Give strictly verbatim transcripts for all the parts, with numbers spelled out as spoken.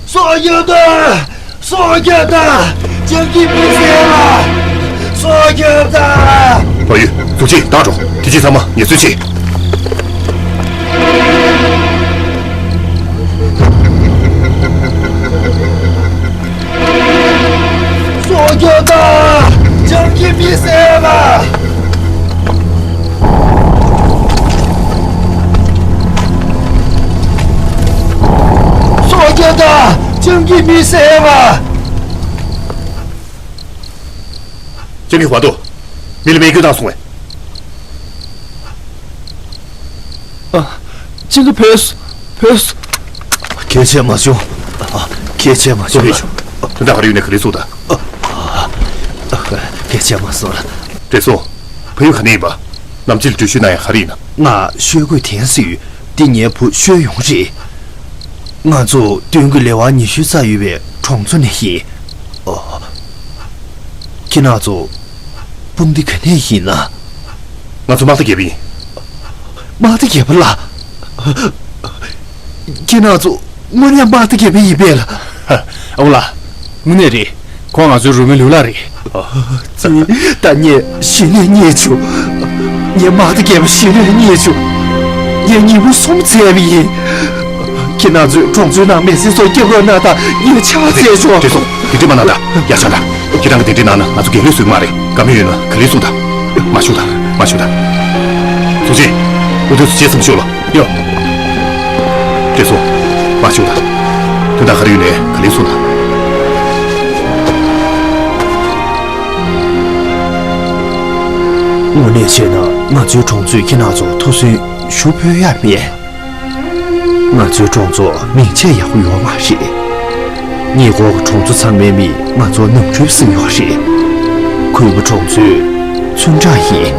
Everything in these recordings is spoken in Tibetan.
སྲོག་སྐྱོབ་དང་། སྲོག་སྐྱོབ་དང་། སྤྱང་ཀི་མི་བསད་ལ། སྲོག་སྐྱོབ་དང་། བལ་ཡུལ་འཛུགས་ཆེད་བཏང་འགྲོ། དེ་ཅི་ཚང་མ་ངལ་རྩོལ་བྱེད། སྲོག་སྐྱོབ་དང་། སྤྱང་ཀི་མི་བསད་ལ། སྲོག་སྐྱོབ་དང་། སྤྱང་ཀི་མི་བསད་ལ། སྤྱང་ཀི་བར་དོ། མི་ལ་རྨས་སྐྱོན་བཏང་སོང་བས། ཨ། སྤྱང་ཀི་བུད་སོང་། བུད་སོང་། གལ་ཆེ་མ་བྱུང་། ཨ། གལ་ཆེ་མ་བྱུང་། བྱུང་། དོན་དག་ག་རེ་ཡོད་ནས་ག་ལེར་གསུངས་དང་། ཨ། གལ་ཆེ་མ་སོང་། བགྲེས་སོང་། ཕ་ཡུལ་ག་ནས་ཡིན་པ། ནམ་ཕྱེད་ལ་འགྲུལ་བཞུད་གནང་ཡ་ག་རེ་ཡིན་ན། ང་ཤོད་དགོས་དྲན་སོང་། འདི་ངའི་བུ་ཤོད་ཡོང་རེད། ང་ཚོ་མདུན་གྱི་ལེ་དབར་ཉི་ཤུ་རྩ་ཡོད་པའི་གྲོང་ཚོ་ནས་ཡིན། ཨོ། ཁྱེད་རང་ཚོ་དཔུང་སྡེ་ག་ནས་ཡིན་ན། ང་ཚོ་དམག་སྡེ་བརྒྱད་པ་ཡིན། དམག་སྡེ་བརྒྱད་པ་ལགས། ཁྱེད་རང་ཚོ་དངོས་གནས་དམག་སྡེ་བརྒྱད་པ་ཡིན་པས་ལགས། ཨ་ཁུ་ལགས། དངོས་གནས་རེད། ཁོང་ང་ཚོའི་རུ་མི་ལུས་ལགས་རེད། ཙི། ད་ངས་གཞི་ནས་རྙེད་བྱུང་། ངས་དམག་སྡེ་བརྒྱད་པ་གཞི་ནས་རྙེད་བྱུང་། ངས་ཉིན་མོ་གསུམ་འཚོལ་བ་ཡིན། ཁྱེད་རང་ཚོས་གྲོང་ཚོའི་ནང་མི་སེར་ཚོ་སྐྱོབ་རོགས་གནང་དང་། ངས་ཕྱག་འཚལ་ཆོག་བགྲེས་སོང་། དེ་འདྲ་མ་གནང་དང་། ཡར་བཞེངས་དང་། ཁྱེད་རང་གིས་དེ་འདྲ་གནང་ན་ང་ཚོ་རྒྱལ་ལུས་སུ་ཡོད་མ་རེད། དགའ་མོས་ཡོད་ན་ག་ལེར་གསུངས་དང་། མར་བཞུགས་དང་། མར་བཞུགས་དང་། ཚོགས་གཞིས། འུ་ཚོས་སུ་བྱས་ཙམ་ཤོག་ལ། ཡོ། བགྲེས་སོང་། མར་བཞུགས་དང་། དོན་དག་ག་རེ་ཡོད་ནས་ག་ལེར་གསུངས་དང་། དངོས་གནས་བྱས་ན་ང་ཚོའི་གྲོང་ཚོས་ཁྱེད་རང་ཚོར་ཐུགས་སུན་ཞུ་ཕོད་ཡ་མེད། ང་ཚོའི་གྲོང་ཚོ་མིང་ཆད་ཡག་པོ་ཡོད་མ་རེད། ཉེ་འཁོར་གྱི་གྲོང་ཚོ་ཚང་མའི་མིས་ང་ཚོར་ནོར་འཁྲུལ་བཟོས་ཡོད་རེད། གུས་པ་གྲོང་ཚོའི་ཚུན་ཀྲང་ཡིན།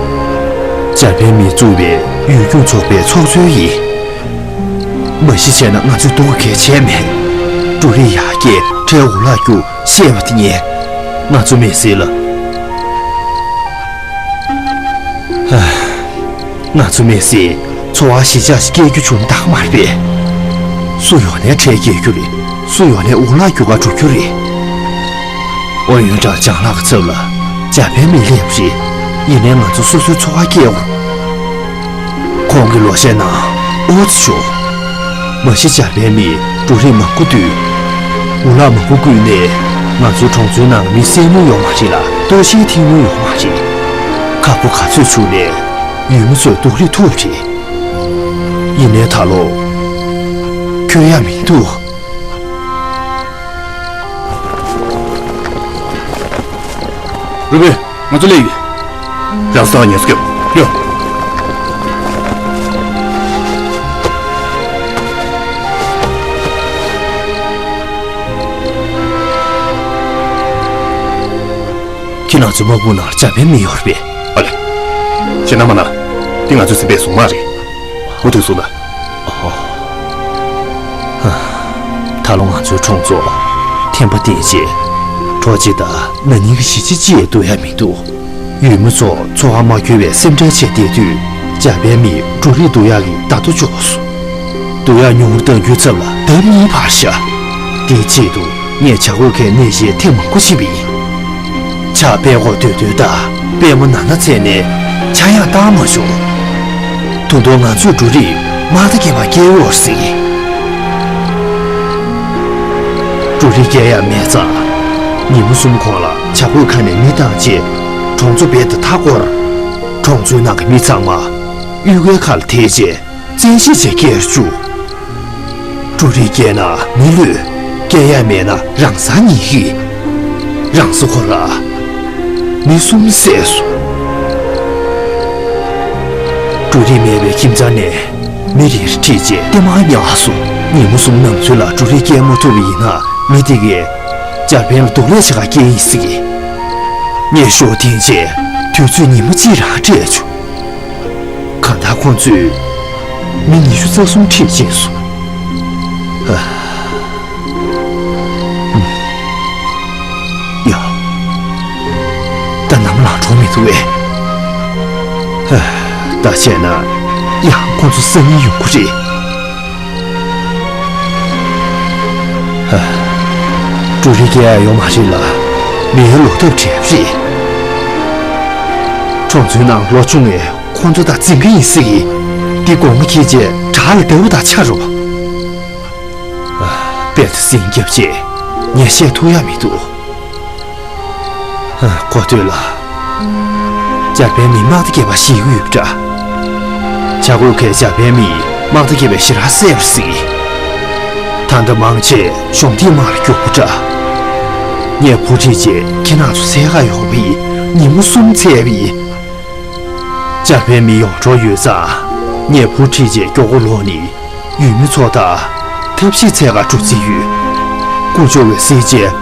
འཇར་པན་མིས་བཙུགས་པའི་ཡུལ་སྐྱོང་ཚོགས་པའི་ཚོགས་གཙོ་ཡིན། མ་གཞི་བྱས་ན་ང་ཚོས་སྡུག་ག་གལ་ཆེ་མེད། འབྲུ་རིགས་ཡར་རྒྱས་ཁྲལ་འུ་ལག་རྒྱུག་ཤེས་པ་དེ་ངས་ང་ཚོ་མི་སེར་ལ། ཧ། ང་ཚོ་མི་སེར་འཚོ་བ་གཞིས་ཆགས་ཤིག་སྐྱེལ་རྒྱུ་བྱུང་ན་ད་ག་མ་རེད་པས། སུ་ཡོང་ནའི་ཁྲལ་སྐྱེལ་རྒྱུ་རེད། སུ་ཡོང་ནའི་འུ་ལག་རྒྱུག་ག་འགྲོ་རྒྱུ་རེད། ཨོ་ཡོན་ཀྲང་ལྕང་ལག་གི་ཚབ་ལ་འཇར་པན་མི་སླེབས་པ་རེད། ཡིན་ནའི་ང་ཚོ་སོ་སོའི་འཚོ་བ་སྐྱེལ་དགོས། ཁོང་གིས་ལོ་ཤས་ནང་ཨོ་ཙི་བྱུང་། མ་གཞི་འཇར་པན་མིས་འབྲུ་རིགས་མང་པོ་བཏུས། འུ་ལག་མང་པོ་བརྐུས་ནས་ང་ཚོའི་གྲོང་ཚོའི་ནང་མི་བསད་མྱོང་ཡོད་མ་རེད་ལ། ལྟོགས་ཤི་ཐེབས་མྱོང་ཡོད་མ་རེད། ཁག་པོ་ག་ཚོད་བྱུང་ནས་ཡུལ་མི་ཚོས་སྡུག་རུས་ཐུག་རེད། ཡིན་ནའི་ད་ལོ་འཁྱོལ་ཡ་མི་འདུག་རུ་བོས། ང་ཚོ་སླེབས་ཡོད། རང་ས་ངལ་གསོ་རྒྱོབ། ཡོ། ཁྱེད་རང་ཚོའི་དམག་དཔུང་ནང་འཇར་པན་མི་ཡོད་རེད་པས། ཨ་ལེ། ཁྱེད་རྣམ་པ་ན། འདི་ང་ཚོའི་སེམས་པའི་གཟུངས་མ་རེད། མུ་མཐུད་གསུངས་དང་། ད་ལོ་ང་ཚོའི་གྲོང་ཚོ་ཐན་པ་བསྟན་རྗེས་གྲོ་ཕྱེ་དང་ན་ནིང་གི་ཞི་ཅི་ཅི་ཡང་བསྡུ་ཡ་མི་འདུག་ཡུལ་མི་ཚོ་འཚོ་བ་མ་འཁྱོལ་བའི་སེམས་ཁྲལ་བྱས་བསྡད་དུས། འཇར་པན་མིས་འབྲུ་རིགས་བསྡུ་ཡག་གི་བརྡ་ཐོ་འཇོག་སོང་། བསྡུ་ཡག་ཉུང་རུ་གཏང་རྒྱུའི་ཚབ་ལ་ལྡབ་གཉིས་འཕར་བཞག་དེའི་ཆེད་དུ་ངས་བྱ་དགོས་མཁན་གནས་གཞིའི་ཐེངས་མང་པོ་ཕྱིན་པ་ཡིན། ཇར་པན་གོ་དོན་དོན་དང་པད་མ་ན་ན་ཚལ་ནས་ཆག་ཡང་བཏང་མ་བྱུང་། ད་དུང་ང་ཚོས་འབྲུ་རིགས་མང་དུ་སྐྱེས་པ་སྐྱེལ་ཡོད་སྲིད། འབྲུ་རིགས་སྐྱེལ་ཡ་མེད་ཙང་། ཉིན་མོ་གསུམ་གོང་ལ་བྱ་རྒོད་ཁ་ནས་མི་བཏང་རྗེས་གྲོང་ཚོ་རྦད་དེ་མཐའ་བསྐོར། གྲོང་ཚོའི་ནང་གི་མི་ཚང་མ་གཡུལ་ཁའི་ཁ་ལ་དེད་རྗེས་བཙན་ཤེད་བྱས་སྐྱེལ་བཅུག་འབྲུ་རིགས་སྐྱེལ་ན་མི་ལུས། སྐྱེལ་ཡ་མེད་ན་རང་ས་ཉིད་ཀྱིས། རང་ས་ཁོ་ར། མི་གསུམ་བསད་སོང་། འབྲུ་རིགས་མེད་པའི་ཁྱིམ་ཚང་ནས་མི་རེ་རེ་ཁྲིད་རྗེས་ལྟད་མོ་ཉལ་སོང་། ཉིན་མོ་གསུམ་ནང་ཚུད་ལ་འབྲུ་རིགས་སྐྱེལ་མ་ཐུབ་པ་ཡིན་ན་མི་དེ་གས་འཇར་པན་ལ་སྡུག་ལས་བྱེད་ག་སྐྱེལ་ཡིན་སྲིད་ཀི། ངས་ཤོག་འཐེན་རྗེས་དུས་ཚོད་ཉིན་མོ་གཅིག་རང་སྤྲད་བྱུང་། གང་ལྟར་ཁོང་ཚོས་མི་ཉི་ཤུ་རྩ་གསུམ་ཁྲིད་ཕྱིན་སོང་། ཨ། ཡ། ད་ནམ་ལངས་འགྲོ་མི་འདུག་ཨེ། ཨ། ད་བྱས་ན་ཡང་ཁོང་ཚོ་སང་ཉིན་ཡོང་གི་རེད། ཨ། འབྲུ་རིགས་སྐྱེལ་ཡ་ཡོད་མ་རེད་ལ། མི་ཡོད་ལོག་ཐབས་བྲལ་བ་རེད། གྲོང་ཚོའི་ནང་ལོ་ཆུང་བས་ཁོང་ཚོ་དང་འཛིང་གི་ཡིན་ཟེར་གི། འདི་དགོང་མོ་ཁྱེད་ཀྱིས་བྲག་ལ་བརྡབ་པ་དང་ཆ་རུ། དཔལ་དུ་སེང་རྒྱབ་ཅེས་ངས་བཤད་ཐུབ་ཡ་མི་འདུག། གོ་ཐོས་ལ། འཇར་པན་མི་དམག་སྡེ་བརྒྱད་པ་ཞེད་ཀྱི་ཡོད་པ་འདྲ། བྱ་རྒོད་ཁས་འཇར་པན་མི་དམག་སྡེ་བརྒྱད་པའི་ཞེ་དྲག་བསད་པ་རེད་ཟེར། ད་ལྟ་མང་ཆེ་གཞུང་འདིས་དམག་ལ་རྒྱུག་པ་འདྲ། ངས་བུ་ཁྲིད་ཅེས་ཁྱེད་རང་ཚོ་འཚོལ་ག་ཡོང་བ་ཡིན། ཉིན་མོ་གསུམ་འཚོལ་བ་ཡིན། འཇར་པན་མི་ཡོང་འགྲོ་ཡོད་ཙང་། ངས་བུ་ཁྲིད་ཅེས་མགྱོགས་པོ་ལོག་ནས། ཡུལ་མི་ཚོ་དང་ཐབས་ཤེས་འཚོལ་ག་འགྲོ་རྩིས་ཡོད། ཀུ་ཅོ་བའི་སྲས་བཅས་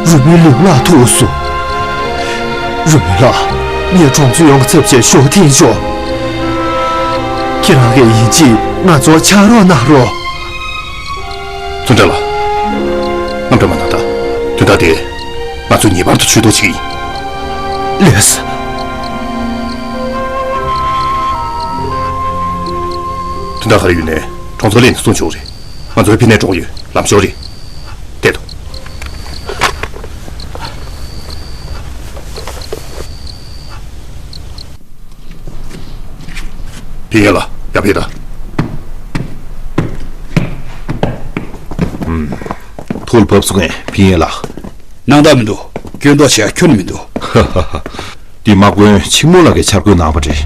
རུ་མི་ལིའུ་ལགས་ཐུག་སོང་། རུ་མི་ལགས། ངས་གྲོང་ཚོ་ཡོངས་ཀྱི་ཚབ་བྱས་ཞོ་འཐེན་ཆོག། ཁྱེད་རང་གིས་ཡིན་གཅིག་ང་ཚོར་ཕྱག་རོགས་གནང་རོགས། ཙུན་ཀྲེང་ལགས། རྔམ་སྐྱོན་མ་གནང་དང་། དོན་དག་དེ་ང་ཚོས་ངེས་པར་དུ་ཇུས་གཏོགས་བྱེད་ཀྱི་ཡིན། ལགས་སོ། དོན་དག་ག་རེ་ཡོད་ནའི་གྲོང་ཚོར་སླེབས་ནས་གསུང་ཆོག་རེད། ང་ཚོའི་ཕི་ནས་འགྲོ་གི་ཡོད། ལམ་ཞོར་རེད། བལྟས་འདུག། ཕིན་ཡེ་ལགས། ཡར་ཕེབས་དང་། ཐུགས་ལ་བབས་སོང་ངས་ཕིན་ཡེ་ལགས། སྣང་དག་མི་འདུག། སྐྱོན་འདོགས་བྱེད་ཡ་ཁྱོན་ནས་མི་འདུག། འདི་དམག་དཔོན་ཆིང་མུའུ་ལགས་ཀྱིས་འཆར་འགོད་གནང་བ་རེད།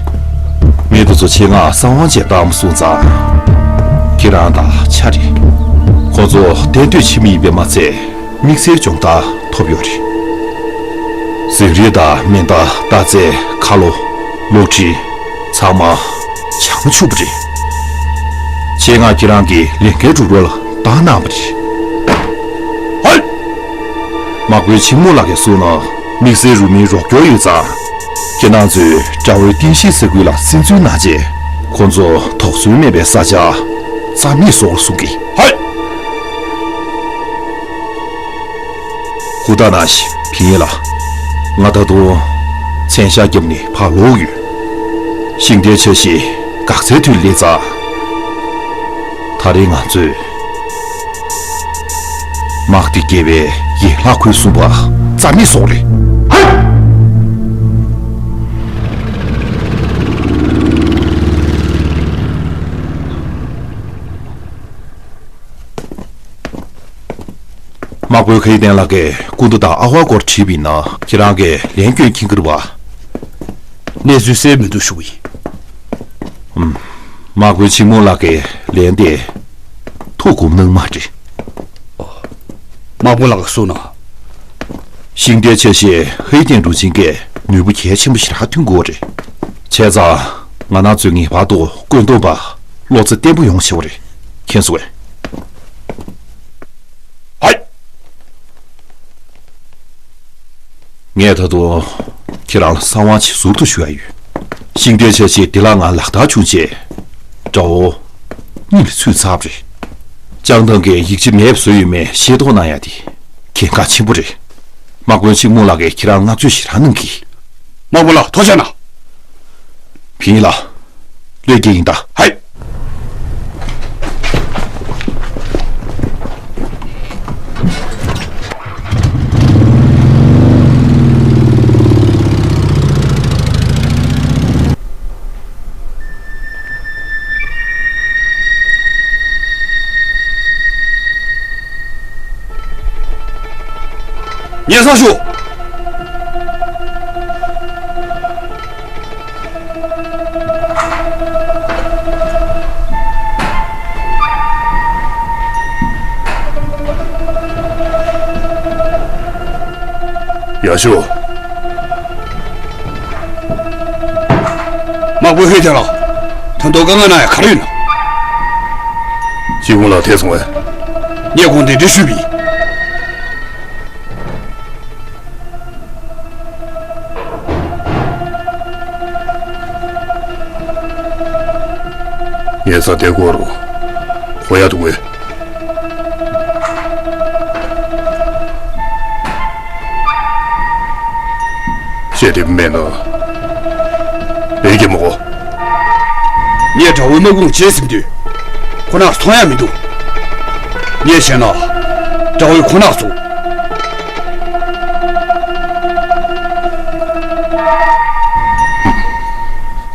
མི་དེ་ཚོ་ཆེད་མངགས་གསང་བ་བྱས་བཏང་མ་སོང་ཙང་། ཁྱེད་རང་དང་ཆ་རེད། ཁོ་ཚོ་གཏན་སྡོད་ཕྱི་མི་ཡིན་པས་མ་ཚད། དམིགས་བསལ་སྦྱོང་བརྡར་ཐོབ་ཡོད་རེད། གཟིམ་རིས་དང་མེ་མདའ། རྟ་རྫས། ཁ་ལོ། གློག་འཕྲིན། ཚང་མ་བྱང་ཆུབ་པ་རེད། ཆེད་མངགས་ཁྱེད་རང་གི་ལས་འགན་སྒྲུབ་རོགས་ལ་བཏང་གནང་བ་རེད། ཧོལ། དམག་དཔོན་ཆིང་མུའུ་ལགས་ཀྱིས་གསུངས་ན། དམིགས་བསལ་རུ་མིའི་རོགས་སྐྱོར་ཡོད་ཙང་། ཁྱེད་རང་ཚོས་དགྲ་བོའི་རྟེན་གཞིའི་ས་ཁུལ་ལ་སིམ་འཛུལ་གནང་རྗེས། ཁོ་ཚོ་དོགས་ཟོན་མེད་པའི་ས་ཆ་རྩ་མེད་བཟོ་དགོས་གསུང་གི། ཧོལ། ཧུར་ཐག་གནང་ཞིག་ཕིན་ཡེ་ལགས། ང་ད་དུང་མཚན་ཞྭ་བརྒྱབ་ནས་ཕར་ལོག་ཡོད། ཤིང་རྟའི་འཆར་གཞི་འགག་རྩའི་དུས་སླེབས་ཙང་། ད་རེས་ང་ཚོས་དམག་སྡེ་བརྒྱད་པའི་ཡན་ལག་ཁུལ་གསུམ་པ་རྩ་མེད་བཟོ་རེད། ཧེ། དམག་དཔོན་ཧེ་ཏན་ལགས་ཀྱིས་སྐུ་མདུན་དང་ཨ་ཝའི་སྐོར་དྲིས་པ་ཡིན་ན། ཁྱེད་རང་གིས་ལན་སྐྱོན་མཁྱེན་གྱི་རེད་པ། གནས་ཚུལ་གསལ་མི་འདུག་ཞུ་གི་ཡིན། ཨུམ། དམག་དཔོན་ཆིང་མུའུ་ལགས་ཀྱི་ལན་དེ་ཐུགས་དགོངས་གནང་མ་རེད། ཨོ། དམག་དཔོན་ལགས་ཀྱིས་གསུངས་ན། ཤིང་རྟའི་འཆར་གཞིར་ཧེ་ཏན་ཀྲུའུ་ཆིང་གིས་ནུས་པ་གལ་ཆེན་པོ་ཞེ་དྲག་ཐོན་དགོས་རེད། བྱས་ཙང་ང་རང་ཚོས་ངེས་པར་དུ་བཀོད་འདོམས་པ་བློ་རྩ་བརྟན་པོ་ཡོང་ཆེ་བ་རེད། མཁྱེན་སོང་ངས། ཧའི། ངས་ད་དུང་ཁྱེད་རང་ལ་གསང་བ་ཅིག་ཟུར་དུ་ཞུ་ཡ་ཡོད། ཤིང་རྟའི་འཆར་གཞི་བདེ་བླག་ངང་ལག་བསྟར་བྱུང་རྗེས། དགྲ་བོ་གཉིད་ལས་ཚུད་ཚར་བ་རེད། ལྕང་ཐང་གི་ཡིག་ཆ་མེད་པ་བཟོས་ཡོད་མེད་ཤེས་རྟོགས་གནང་ཡ་དེ་གལ་འགངས་ཆེན་པོ་རེད། དམག་དཔོན་ཆིང་མུའུ་ལགས་ཀྱིས་ཁྱེད་རང་བསྔགས་བརྗོད་ཞེ་དྲག་གནང་གི། དམག་དཔོན་ལགས་ཐུགས་རྗེ་གནང་། ཕིན་ཡེ་ལགས། བློས་འགེལ་ཡིན་ད། ཧའི། ཉེ་སར་ཞུགས། ཡར་ཞུ། དམག་དཔོན་ཧེ་ཐན་ལགས། ད་དུང་དཀའ་ངལ་གནང་ཡ་ག་རེ་ཡོད་ན། ཅི་གུང་ལགས་ཐད་སོང་བས། ངས་ཁོང་གདན་འདྲེན་ཞུས་པ་ཡིན། ཉེ་སར་བསྡད་དགོས་རུང་། གོ་ཡ་འདུག་གས། བཤད་དེ་མེད་ན། ལས་ཀྱི་མོ་གོ། ངས་དགྲ་བོའི་དམག་དཔུང་བརྗེད་ཟིན་དུས། ཁོ་ན་མཐོང་ཡ་མི་འདུག། ངས་བཤད་ན། དགྲ་བོས་ཁོ་ན་བཟུང་།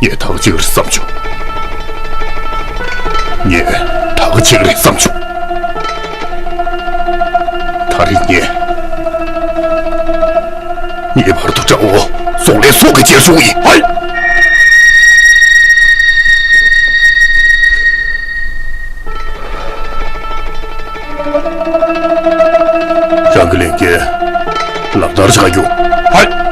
ངས་ད་ག་བྱེད་ཀྱི་རེད་བསམ་བྱུང་། ངས་ད་ག་བྱེད་ཀྱི་རེད་བསམ་བྱུང་། ད་རེས་ངས་ངེས་པར་དུ་དགྲ་བོ་སོག་ལེ་སོག་གི་རྗེས་འཇུག་ཡིན། ཧའི། རང་གི་ལས་འགན་ལག་བསྟར་བྱ་རྒྱུ། ཧའི།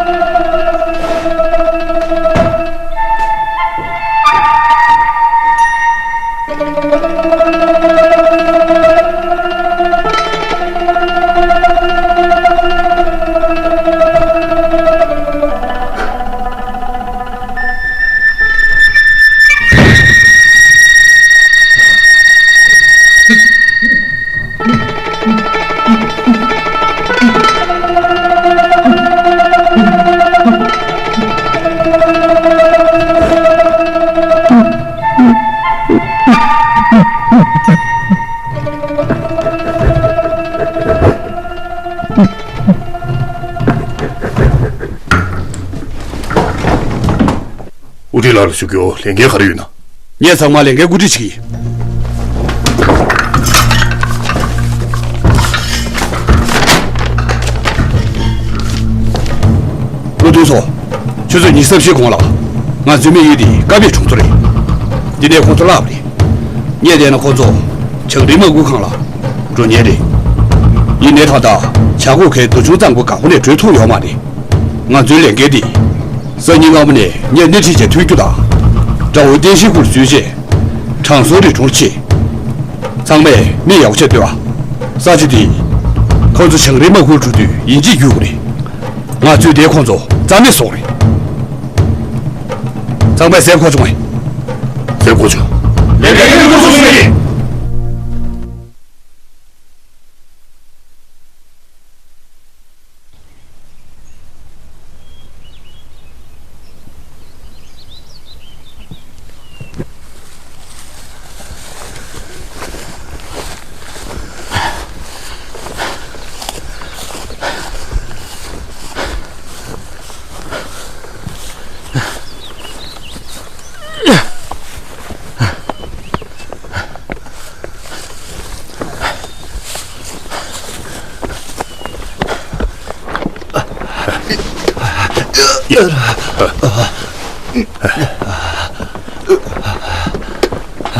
དབུ་ཁྲིད་ལགས་ལ་ཞུ་རྒྱུ། ལས་འགན་ག་རེ་ཡོད་ན། ངས་ཚང་མ་ལས་འགན་བཀོད་སྒྲིག་བྱེད་ཀྱི་ཡིན། བློ་མཐུན་ཚོ། ཆུ་ཚོད་ཉི་ཤུ་རྩ་བཞིའི་གོང་ལ་ང་ཚོའི་དམིགས་ཡུལ་དེ་ཀ་པའི་གྲོང་ཚོ་རེད། འདི་ནས་ཁོང་ཚོ་བརླག་པ་རེད། ངས་བལྟས་ན་ཁོང་ཚོ་བྱང་རིའི་དམག་ཁུལ་ཁང་ལ་འགྲོ་ཉེན་རེད། ཡིན་ནའི་ད་ལྟ་བྱ་རྒོད་ཁའི་རྡོ་ཆུང་གཙང་པོའི་སྒང་ཁ་ནས་བྲོས་ཐུབ་ཡོད་མ་རེད། ང་ཚོའི་ལས་འགན་འདི། སང་ཉིན་སྔ་མོ་ནས་ངས་སྣེ་ཁྲིད་བྱས་ཐོན་རྒྱུ་དང་། དགྲ་བོ་རྟེན་གཞིའི་ཁུལ་འཛུལ་རྗེས། དྲང་སྲོང་རི་གྲོང་ཆེ། ཚང་མས་མིག་ཡག་པོ་བྱས་སྡོད་ཨ། ས་ཆ་འདི། ཁོང་ཚོ་བྱང་རིའི་དམག་ཁུལ་འགྲོ་དུས་ཡིན་གཅིག་རྒྱུག་གི་རེད། ང་ཚོས་དེ་ཁོང་ཚོ་རྩ་མེད་བཟོ་གི་རེད། ཚང་མས་གཟབ་གོ་བྱུང་ངས། གཟབ་གོ་བྱུང་། ལས་ཀའི་ལས་འགུལ་སོང་ཡིན།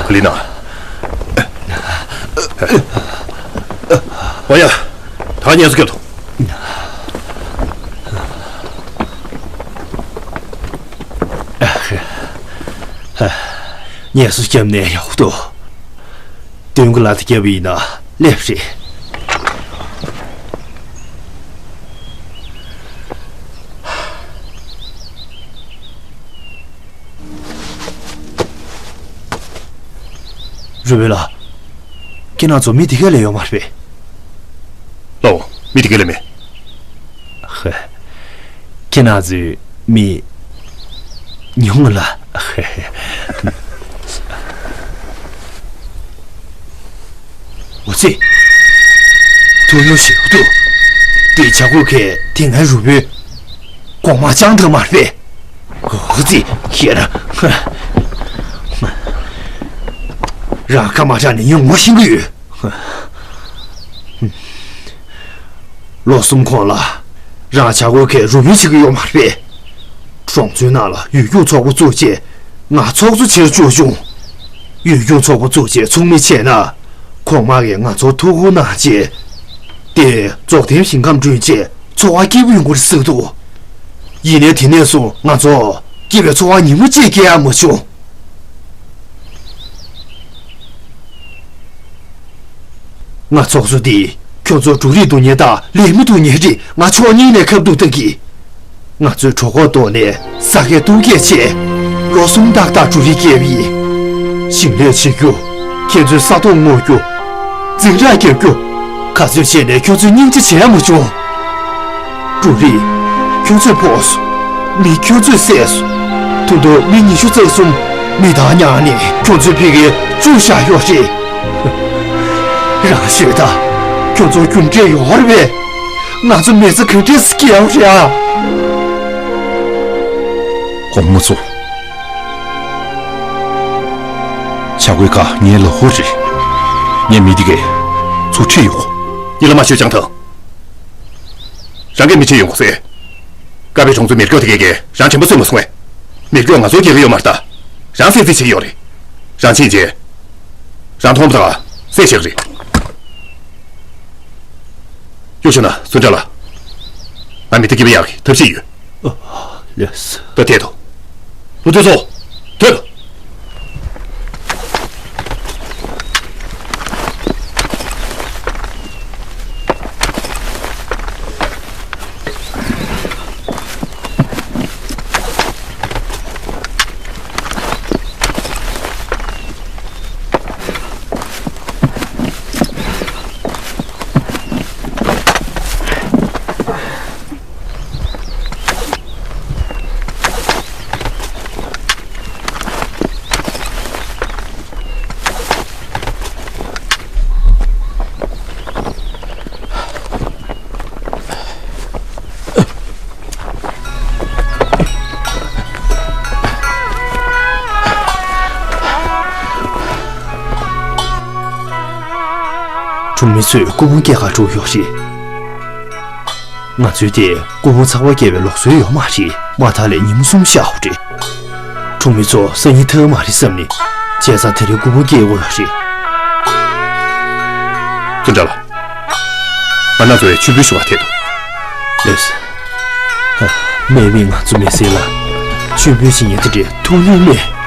ཁ་ལི་ན། ཨོ་ཡ། ད་ངལ་གསོ་རྒྱབ་ཐོངས། ངལ་གསོ་བརྒྱབ་ནས་ཡག་པོ་འདུག་དོན་གྱི་ལ་དེ་བརྒྱབ་པ་ཡིན་ན་སླེབས་རེད། རུས་སྦལ་ལགས། ཁྱེད་རང་ཚོ་མི་དེ་ག་ལས་ཡོད་མ་རེད་པས། ལགས་འོང་། མི་དེ་ག་ལས་མེད། ཧེ། ཁྱེད་རང་ཚོའི་མི་ཉུང་ངུ་ལ། ཧེ་ཧེ། འོ་ཙི། ཐུག་ཡོང་ཞིག་འདུག་དེ་བྱ་རྒོད་ཁས་དེ་སྔའི་རུས་སྦལ་གོང་མ་ཅང་ཐང་མ་རེད་པས། འོ་ཙི། ཁྱེད་རང་། རང་ཁ་མ་གྲགས་ནས་ཉུང་ངུ་ཤེས་ཀྱི་ཡོད། ལོ་གསུམ་གོང་ལ་རང་བྱ་རྒོད་ཁས་རུས་སྦལ་བྱེད་ཀྱི་ཡོད་མ་རེད་པས། གྲོང་ཚོའི་ནང་ལ་ཡུལ་སྐྱོང་ཚོགས་པ་བཙུགས་རྗེས་ང་ཚོགས་གཙོ་བྱེད་འཇུག་བྱུང་། ཡུལ་སྐྱོང་ཚོགས་པ་བཙུགས་རྗེས་ཚོགས་མི་བྱས་ན། གོང་མ་གིས་ང་ཚོར་ཐུགས་ཁུར་གནང་རྗེས། དེ་རྫོགས་ལྡན་ཞིང་ཁམས་བསྐྲུན་རྗེས་འཚོ་བ་སྐྱིད་པོ་ཡོང་གི་རེད་ཟེར་འདུག་ཡིན་ནའི་དེ་ནས་བཟུང་ང་ཚོ་སྐྱིད་པའི་འཚོ་བ་ཉིན་མོ་གཅིག་སྐྱེལ་ཡག་མ་བྱུང་། ང་ཚོགས་གཙོ་འདིས་ཁྱོད་ཚོར་འབྲུ་རིགས་འདུག་མཁན་དང་ལས་མི་འདུག་མཁན་རིགས་ང་ཕྱོགས་གཉིས་ནས་ཁ་བསྡུར་བཏང་གི། ང་ཚོས་གྲོད་ཁོག་ལྡོག་ནས་ས་ཁའི་སྟོབས་སྐྱེད་ཆེད། ལོ་གསུམ་ཏག་ཏག་འབྲུ་རིགས་སྐྱེལ་བ་ཡིན། ཞིང་ལས་བྱེད་རྒྱུ། ཁྱེད་ཚོའི་ས་ཐོག་སྔོག་རྒྱུ། འཛིང་རགས་རྒྱག་རྒྱུ། ག་ཚོད་བྱས་ནས་ཁྱོད་ཚོའི་སྙིང་རྗེ་བྱེད་ཡག་མ་བྱུང་། འབྲུ་རིགས་ཁྱོད་ཚོས་ཕོག་སོང་། མི་ཁྱོད་ཚོས་བསད་སོང་། ད་དུང་མི་ཉི་ཤུ་རྩ་གསུམ་མི་དང་མཉམ་ནས་ཁྱོད་ཚོའི་ཕ་གིར་བཅུག་བཞག་ཡོད་རེད། རང་ཤོད་དང་། ཁྱོད་ཚོར་རྒྱུ་འབྲས་ཡོད་རེད་པས། ང་ཚོ་མི་ཚེ་ག་འདྲས་སེ་སྐྱེལ་བ་རེད་ཨ། གོང་མ་ཚོ། བྱ་རྒོད་ཁ་ངའི་ལོ་ཧུར་རེད། ངས་མི་དེ་གའི་ཚུར་ཁྲིད་ཡོང་གོ། ཡིད་ལ་མ་ཤོད་ཅང་ཐང་། རང་གིས་མི་ཁྲིད་ཡོང་གོ་ཟེར། དཀར་པོའི་གྲོང་ཚོའི་མེ་སྒྱོགས་དེ་གའི་གའི་རང་དྲན་པ་གསོས་མ་སོང་ངས། མེ་སྒྱོགས་ང་ཚོར་རྒྱག་གི་ཡོད་མ་རེད་ད། རང་བསད་རྩིས་བྱེད་ཀྱི་ཡོད་རེད། རང་ཕྱིན་རྗེས། རང་མཐོང་བ་དང་བསད་བཞག་རེད། གཡུག་བྱུང་ན་སུ་འདྲ་ལ། ང་མི་དེ་སྐྱིད་པ་ཡག་གི་ཐབས་ཤེས་ཡོད། ལགས་སོ། ད་ཐད་དོ། ལོ་ཐོས་སོ། ཐོས། གྲོང་མི་ཚོས་སྐུ་ཕུང་སྐྱེལ་གར་འགྲོ་ཡོད་རེད། ང་ཚོའི་དེ་སྐུ་ཕུང་ཚགས་པར་སྐྱེལ་བའི་ལུགས་སྲོལ་ཡོད་མ་རེད། མ་མཐའ་ལས་ཉིན་མོ་གསུམ་ཤར་བ་རེད། གྲོང་མི་ཚོ་སང་ཉིན་ཐར་མ་རེད་བསམ་ནས། བྱས་ཙང་དེ་རིང་སྐུ་ཕུང་སྐྱེལ་དགོས་ཡོད་རེད། ཙུན་ཀྲང་ལགས། ང་རང་ཚོའི་མཆོད་འབུལ་ཞུ་བར་ཐད་དོ། ལགས་སོ། ཨ། དམག་མིས་ང་ཚོ་མི་སེར་ལ་མཆོད་འབུལ་བྱེད་མཁན་དེ་འདྲའི་ཐུགས་ཉིད་མེད།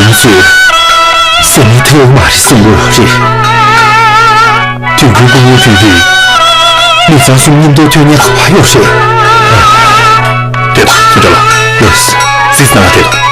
ཡུལ་ཚོས་སེམས་ཐེའུ་མ་རེད་གསུང་གི་རེད། དུས་འཁོར་སྐུ་ངོ་དུས་དུས་མི་ཚང་གསུམ་མཉམ་དུ་ཐོན་ཉེན་ཁ་བ་ཡོད་རེད། དེ་དང་ཚུ་འདྲ་ལ་ཡོད། སྲིད་ན་དེ་དང་།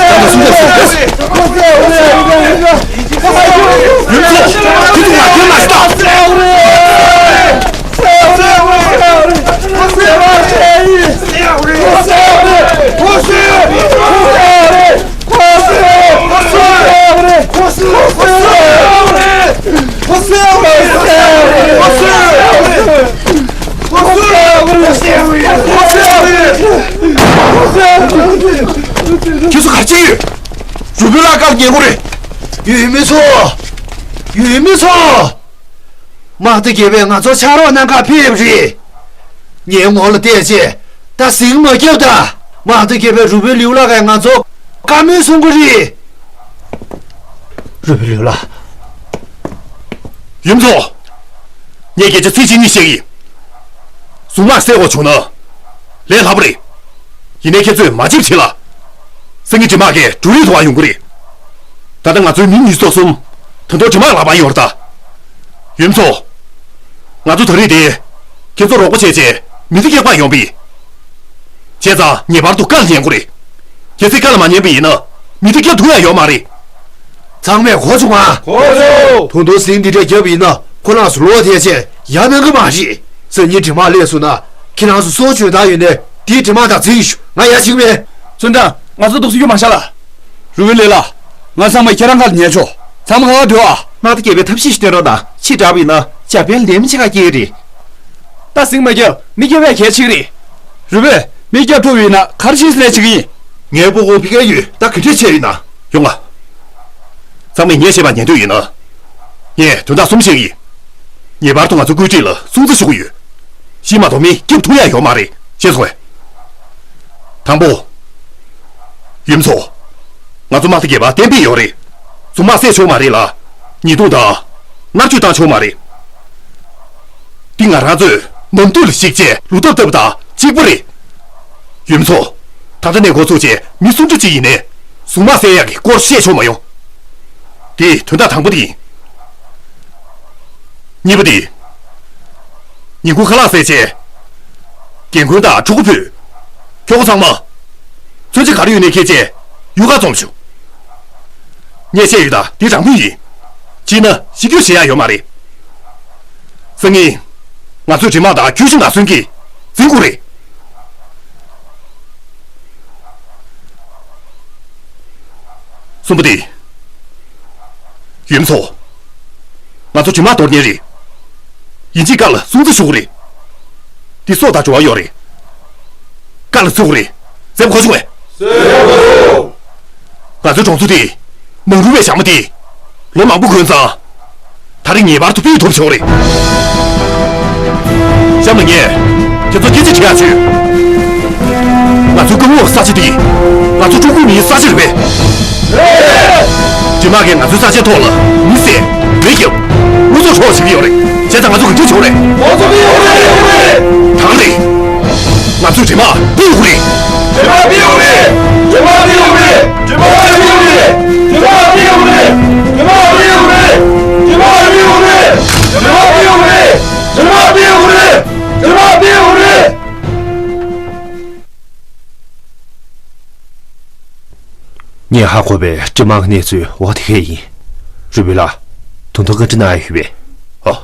ད་ལྟ་སུམ་བརྒྱ་ཟེར། ཡུམ་ཚོ། ཁྱོད་ཚོ་ང་ཁྱོད་མ་ཤི་ད། ཁྱེད་ཚོ་ག་ཅི་ཡོད། རུས་སྦལ་ལགས་ཀར་ཉན་དགོས་རེད། ཡུལ་མི་ཚོ། ཡུལ་མི་ཚོ། དམག་སྡེ་བརྒྱད་པས་ང་ཚོ་ཕྱག་རོགས་གནང་གར་ཕེབས་རེད། ངའི་ངོ་ལ་བལྟས་བྱས་ད་ཟིང་མ་རྒྱབ་ད། དམག་སྡེ་བརྒྱད་པས་རུས་སྦལ་ལིའུ་ལགས་ཀྱིས་ང་ཚོ་བཀའ་མོལ་གསུང་གི་རེད། རུས་སྦལ་ལིའུ་ལགས། ཡུམ་ཚོ། ངས་སྐད་ཆ་ཚིག་གཅིག་གཉིས་བཤད་ཀྱི་ཡིན། གཟུངས་དམག་བསད་དགོས་བྱུང་ན། ལས་སླ་པོ་རེད། ཡིན་ནའི་ཁྱེད་ཚོས་མ་བརྗེད་པ་བྱེད་ལ། སང་ཉིན་འདྲེ་དམག་གིས་འབྲུ་རིགས་འཐུ་བར་ཡོང་གི་རེད། ད་ལྟ་ང་ཚོའི་མི་ཉི་ཤུ་རྩ་གསུམ། ད་དུང་འདྲེ་དམག་ལག་པར་ཡོད་རེད་ད། ཡུམ་ཚོ། ང་ཚོ་ད་རེས་དེ། ཁྱེད་ཚོ་རོགས་པ་བྱས་བྱས་མི་དེ་སྐྱོབ་པར་ཡོང་པ་ཡིན། བྱས་ཙང་ངེས་པར་དུ་བཀའ་ལ་ཉན་དགོས་རེད། གལ་སྲིད་བཀའ་ལ་མ་ཉན་པ་ཡིན་ན། མི་དེ་སྐྱོབ་ཐུབ་ཡ་ཡོད་མ་རེད། ཚང་མས་གོ་བྱུང་ང་། གོ་བྱུང་། ད་དུང་ཟིང་འདི་འདྲ་བརྒྱབ་པ་ཡིན་ན་ཁོ་རང་ཚོ་ལོག་བསྡད་བྱས་ཡར་གནང་གི་མ་རེད། སང་ཉིན་འདྲེ་དམག་སླེབས་སོང་ན་ཁྱེད་རང་ཚོ་སྲོག་གཅོད་ཐབས་ཡོད་ནའི་དེའི་འདྲེ་དམག་དང་འཛིང་ཞུ། ང་ཡར་ཕྱིན་མེད། བཙུན་དྲག། ང་ཚོ་འདུག་སེ་ཡོད་མ་ཤག་ལ། རུས་སྦལ་ལིའུ་ལགས། ང་ཚང་མ་ཁྱེད་རང་ཁ་ལ་ཉན་ཆོག་ཚང་མ་ག་པར་འགྲོ་ཨ། དམག་སྡེ་བརྒྱད་པས་ཐབས་ཤེས་ཤིག་སྟོན་རོགས་གནང་། ཕྱིར་དྲགས་པ་ཡིན་ན་ཇ་པན་ལན་མི་ཆེ་ཁ་སྐྱེལ་གྱི་རེད། ད་ཟིང་མ་རྒྱབ། མི་སྐྱོབ་པ་གལ་ཆེ་གི་རེད། རུས་སྦལ། མི་སྐྱོབ་ཐུབ་ཡིན་ན་ག་རེ་བྱེད་ལས་བྱེད་ཀྱི་ཡིན། ངའི་སྤུ་གུ་ཕ་གིར་ཡོད། ད་ག་འདྲ་བྱས་ཡིན་ན། ཡོང་ང་། ཚང་མས་ངས་བཤད་པ་ཉན་འདོད་ཡོད་ན། ངས་དོན་དག་གསུམ་བཤད་ཀྱི་ཡིན། ངེས་པར་དུ་ང་ཚོའི་བཀོད་སྒྲིག་ལ་སྲུང་བརྩི་ཞུ་གི་ཡོད། གཞི་མ་གཏོགས་མི་སྐྱོབ་ཐུབ་ཡ་ཡོད་མ་རེད། ཤེས་སོང་ངས། དང་པོ། ཡུམ་ཚོ། ང་ཚོ་དམག་སྡེ་བརྒྱད་པ་གཏན་འབེབས་ཡོད་རེད། གཟུངས་དམག་བསད་ཆོག་མ་རེད་ལ། ཉེས་རྡུང་དང་། མནར་གཅོད་བཏང་ཆོག་མ་རེད། འདི་ང་རང་ཚོས་ནམ་དུས་ལ་གཞིགས་བྱས་ལུགས་ཐབས་བཏབ་པ་དང་གཅིག་པ་རེད། ཡུམ་ཚོ། ད་ལྟ་ནས་འགོ་ཚུགས་བྱས་མི་སུམ་ཅུ་ཅིག་ཡིན་ནའི། གཟུངས་དམག་བསད་ཡག་གི་སྐོར་བཤད་ཆོག་མ་ཡོང་། འདི་དོན་དག་དང་པོ་དེ་ཡིན། གཉིས་པ་དེ། ཉིན་གུང་ཁ་ལག་ཟས་བྱས། རྒན་རྒོན་དང་ཕྲུ་གུ་བུ། ཁྱོ་ག་ཚང་མ། མཚོན་ཆ་ག་རེ་ཡོད་ནའི་ཁྱེར་བྱས་གཡུར་ཁར་འཛོམས་ཤོག་ངས་བཤད་ཡོད་ད། འདི་རང་མོས་ཡིན། བྱས་ན་ཤི་རྒྱུ་ཞེ་ཡག་ཡོད་མ་རེད། སང་ཉིན། ང་ཚོས་འདྲེ་དམག་དང་གྱོད་གཞི་ངན་སོང་གིས་འཛིང་དགོས་རེད། གསུམ་པ་དེ། ཡུམ་ཚོ། ང་ཚོ་འདྲེ་དམག་གཏོར་མཁན་རེད། ཡིན་གཅིག་བཀའ་ལ་སྲུང་བརྩི་ཞུ་དགོས་རེད། འདི་སྲོག་དང་འབྲེལ་བ་ཡོད་རེད། བཀའ་ལ་བརྩི་དགོས་རེད། བརྩི་དགོས་བྱུང་བས། བརྩི་དགོས་བྱུང་། ང་ཚོའི་གྲོང་ཚོ་དེ། ནང་རུལ་བའི་ཞག་མ་དེ། ལོ་མང་པོ་འགོར་ཙང་། ད་རེས་ངེས་པར་དུ་སྤེལ་ཐུབ་བྱུང་རེད། གཤམ་ལ་ངས་ཁྱེད་ཚོར་སྐྱེལ་འདྲེན་བྱེད་ཡག་བྱོས། ང་ཚོའི་སྐུ་ངོ་ས་ཆ་དེ་ང་ཚོ་ཀྲུང་གོའི་མིའི་ས་ཆ་རེད་པས། འདྲེ་དམག་གིས་ང་ཚོའི་ས་ཆའི་ཐོག་ལ་མི་བསད། མེ་བརྒྱབ། དངོས་ཟོག་འཕྲོག་བྱེད་ཀྱི་ཡོད་རེད། བྱས་ཙང་ང་ཚོ་ག་འདྲ་བྱེད་དགོས་རེད། ང་ཚོ་སྤེལ་ཡོང་རེད། ཡོང་རེད། གང་རེད། ང་ཚོས་འདྲེ་དམག་སྤེལ་དགོས་རེད། འདྲེ་དམག་སྤེལ་ཡོང་རེད། འདྲེ་དམག་སྤེལ་ཡོང་རེད། འདྲེ་དམག་སྤེལ་ཡོང་རེད། འདྲེ་དམག་སྤེལ་ཡོང་རེད། འདྲེ་དམག་སྤེལ་ཡོང་རེད། འདྲེ་དམག་སྤེལ་ཡོང་རེད། འདྲེ་དམག་སྤེལ་ཡོང་རེད། འདྲེ་དམག་སྤེལ་ཡོང་རེད། ངས་ཧ་གོ་བའི་འདྲེ་དམག་གི་གནས་ཚུལ་འོ་དེ་གས་ཡིན། རུས་སྦལ་ལགས། ད་དུང་བཀའ་འདྲི་གནང་ཡ་ཡོད་པས། ཨ།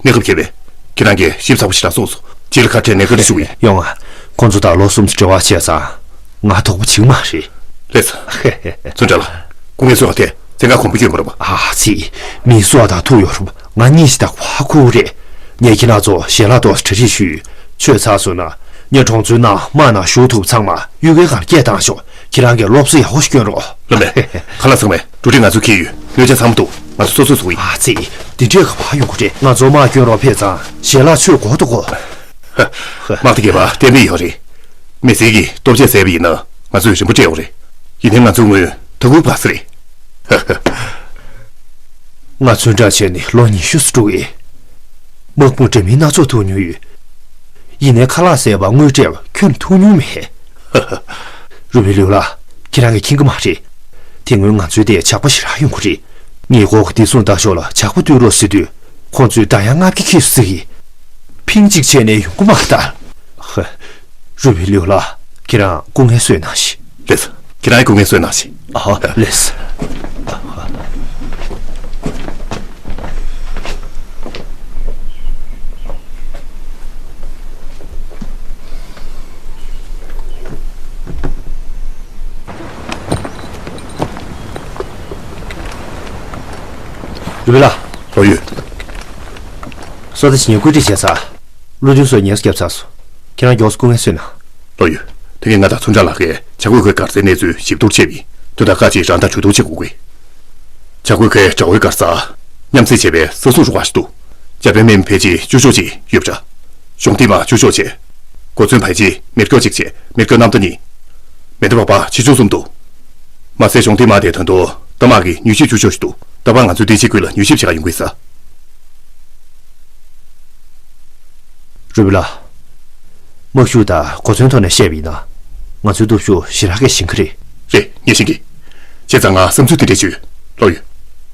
གནས་སྐབས་མཁས་པས། ཁྱེད་རང་གིས་ཞིབ་ཚགས་པོ་ཞེ་དྲག་གསུངས་སོང་། རྗེས་ལ་ཁ་བྲལ་ནས་བཀའ་འདྲི་ཞུ་གི་ཡིན། ཡོང་ང་། ཁོང་ཚོ་དང་ལོ་གསུམ་ཙམ་འབྲེལ་བ་བྱས་ཙང་། ང་དོགས་པ་བྱེད་ཀྱི་མ་རེད། ལགས་སོ། ཚུན་ཁྲ་ལགས། སྐུ་ངལ་གསོ་བ་དེ་བཙན་བཀའ་གོང་འབུལ་སྐྱོན་མ་རུང་བ། ཨ་ཙི། མི་སྲོག་དང་ཐུག་ཡོད་རུང་ང་གཉིས་ཤིག་དང་ཧ་གོ་རེད། ངས་ཁྱེད་རང་ཚོ་ཞལ་ལག་ཏོག་གྲ་སྒྲིག་ཞུས། ཆོས་ཚར་སོང་ན་ངས་གྲོང་ཚོའི་ནང་དམག་ནང་ཞུགས་ཐུབ་ཚང་མ་གཡུལ་ཁའི་སྒང་སྐད་བཏང་ཤོག་ཁྱེད་རང་གིས་སློབ་གསོ་ཡག་པོ་ཞིག་སྐྱོན་རོགས། སློབ་མས། ཁ་ལག་ཚང་མས་འགྲོ་གྲོན་ང་ཚོས་འཁྱེར་ཡོད། སྣོད་ཆས་ཚང་མ་འདུག་ང་ཚོ་སོ་སོས་བཟོ་གི་ཡིན། ཨ་ཙི། འདི་འདྲས་ག་པར་ཡོང་གི་རེད། ང་ཚོ་དམག་སྐྱོན་རོགས་ཕེབས་ཙང་ཞལ་ལག་མཆོད་དགོས་འདུག་གོ། དམག་སྡེ་བརྒྱད་པ་གཏན་འབེབས་ཡོད་རེད། མི་སེར་གྱིས་ལྟོ་ཆས་ཟས་པ་ཡིན་ན་ང་ཚོས་རིན་པ་སྤྲད་ཡོད་རེད། ཡིན་ནའི་ང་ཚོའི་ངོས་ཐོ་འགོད་སྤྲད་ས་རེད། ང་ཚོའི་འདྲ་བྱས་ནས་ལོ་ཉི་ཤུ་ཙམ་འགྲོ་གི། དམག་དཔུང་འདྲ་མིན་སྣ་ཚོགས་ཐུག་མྱོང་ཡོད། ཡིན་ནའི་ཁ་ལག་ཟས་པ་དངུལ་སྤྲད་པ་ཁྱོན་ཐུག་མྱོང་མེད། རུས་སྦལ་ལགས། ཁྱེད་རང་གིས་མཁྱེན་གྱི་མ་རེད། དེ་སྔོན་ང་ཚོའི་དེ་ཇག་པ་ཞེ་དྲག་ཡོང་གི་རེད། ངེད་སྐོར་གྱི་བདེ་སྲུང་ལྟ་ཞོར་ལ་ཇག་པ་བཏུལ་རོགས་ཟེར་དུས། ཁོང་ཚོས་བརྡ་ཡང་ལྔ་བརྒྱ་ཁྱེར་སོང་ཟེར་གི། ཕིང་གཅིག་བྱས་ནས་ཡོང་གི་མ་རེད་ད། ཧ། རུས་སྦལ་ལགས། ཁྱེད་རང་སྐུ་ངལ་གསོས་གནང་ཞིག་ལགས་སོ། ཁྱེད་རང་སྐུ་ངལ་གསོས་གནང་ཞིག་ཨ། ལགས་སོ། རུས་སྦལ་ལགས། ལོག་ཡོད། བཟོ་ལྟ་ཇི་སྙེད་བཀོད་སྒྲིག་བྱས་ཚར། བློ་མཐུན་སོགས་ཉལ་གསོ་བརྒྱབ་ཚར་སོང་། ཁྱེད་རང་མགྱོགས་སུ་སྐུ་ངལ་གསོས་གནང་། ལོག་ཡོད། དེ་གས་ང་དང་ཚུན་ཁྲ་ལགས་ཀྱིས་བྱ་རྒོད་ཁོའི་གར་སའི་གནས་ཚུལ་ཞིབ་བསྡུར་བྱས་པ་ཡིན། དོན་དག་ཁག་ཅིག་རང་དང་གྲོས་བསྡུར་བྱེད་དགོས་ཀྱི། བྱ་རྒོད་ཁོའི་དགྲ་བོའི་གར་ས། མཉམ་བསྲེས་བྱས་པའི་ས་སྲུང་རུ་ཁག་ཞིག་འདུག་འཇར་པན་མི་ཕལ་ཆེར་བཅུ་ཤོག་ཅིག་ཡོད་པ་འདྲ། གཞུང་འབྲེལ་དམག་བཅུ་ཤོག་བྱས། གོ་མཚོན་ཕལ་ཆེར་མེ་སྒྱོགས་གཅིག་བྱས་མེ་སྒྱོགས་གནམ་རྟ་གཉིས། མེ་མདའ་བར་པ་ཆེ་ཆུང་གསུམ་འདུག་མ་ཟད་གཞུང་འབྲེལ་དམག་དེ་ད་དུང་རྟ་དམག་གི་མྱུལ་ཞིབ་བཅུ་ཤོག་ཞིག་འདུག་རྟ་དམག་ང་ཚོའི་སྡེ་གཅིག་ཁུལ་ལ་མྱུལ་ཞིབ་བྱེད་གར་ཡོང་གི་ཡིན་ས། རུས་སྦལ་ལགས། དམག་ཤུགས་དང་གོ་མཚོན་ཐོག་ནས་བཤད་པ་ཡིན་ན། ང་ཚོའི་སྟོབས་ཤུགས་ཞེ་དྲག་གིས་ཞན་གྱི་རེད། རེད། ངས་ཤེས་ཀྱི། བྱས་ཙང་ང་བསམ་ཚུལ་དེ་འདྲས་བྱོས། ལོག་ཡོད།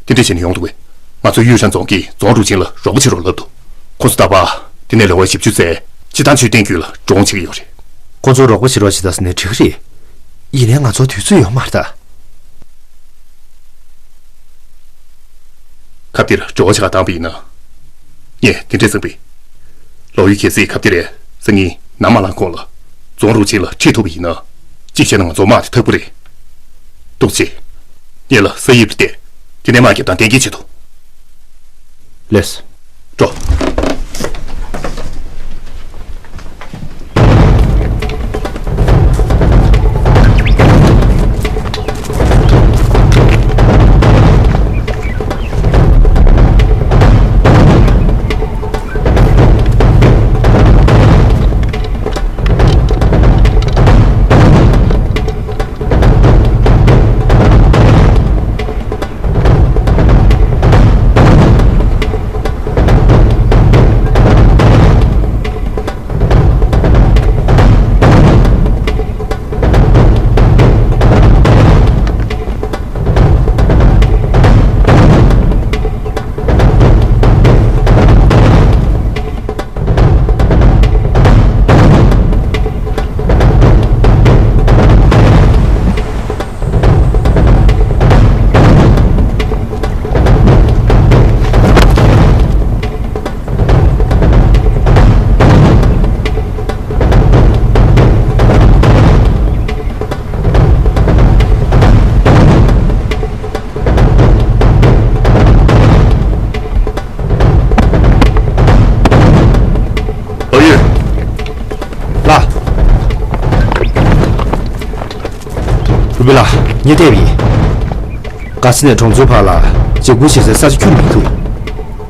དེ་འདྲས་བྱས་ནས་ཡོང་འདུག་གས། ང་ཚོ་ཡུས་ཧྲན་རྫོང་གི་རྫོང་དྲུང་ཆེན་ལ་རོགས་པ་བྱེད་རོགས་ལབ་འདུག་ཁོ་ཚོ་རྟག་པར་དེ་ནས་ལེ་དབར་བཞི་བཅུ་ཙམ་སྤྱི་བཏང་ཆོས་སྟོན་རྒྱུད་ལ་འགྲོ་འོང་བྱེད་ཀྱི་ཡོད་རེད། ཁོ་ཚོར་རོགས་པ་བྱེད་རོགས་བྱེད་དང་ཟེར་ནས་འགྲིག་གི་རེད། ཡིན་ནའི་ང་ཚོར་དུས་ཚོད་ཡོད་མ་རེད་ད། ཁ་གཏད་འགྲོ་བ་ཆ་ག་བཏང་པ་ཡིན་ན། ངས་དེ་འདྲས་བསམ་པས། ལོག་ཡུལ་གལ་སྲིད་ཁ་གཏད་རེད་སང་ཉིན་ནམ་མ་ལངས་གོང་ལ་རྫོང་དྲུང་ཆེན་ལ་ཁྲིད་ཐུབ་པ་ཡིན་ན། གཅིག་བྱས་ན་ང་ཚོ་དམག་དེ་ཐག་པོ་རེད། ཐུགས་རྗེ་ཆེ། ངེད་ལ་ས་དབྱིབས་རེ་སྟེར། དེ་ནས་དམག་རྒྱབ་སྟངས་གཏན་འཁེལ་བྱེད་དོ། ལགས། འགྲོ། བུ་ལགས། ངས་བལྟས་པ་ཡིན། དཀར་རྩེ་ནས་གྲོང་ཚོའི་བར་ལ་འཇབ་རྒོལ་བྱེད་སའི་ས་ཆ་ཁྱོན་ནས་མི་འདུག།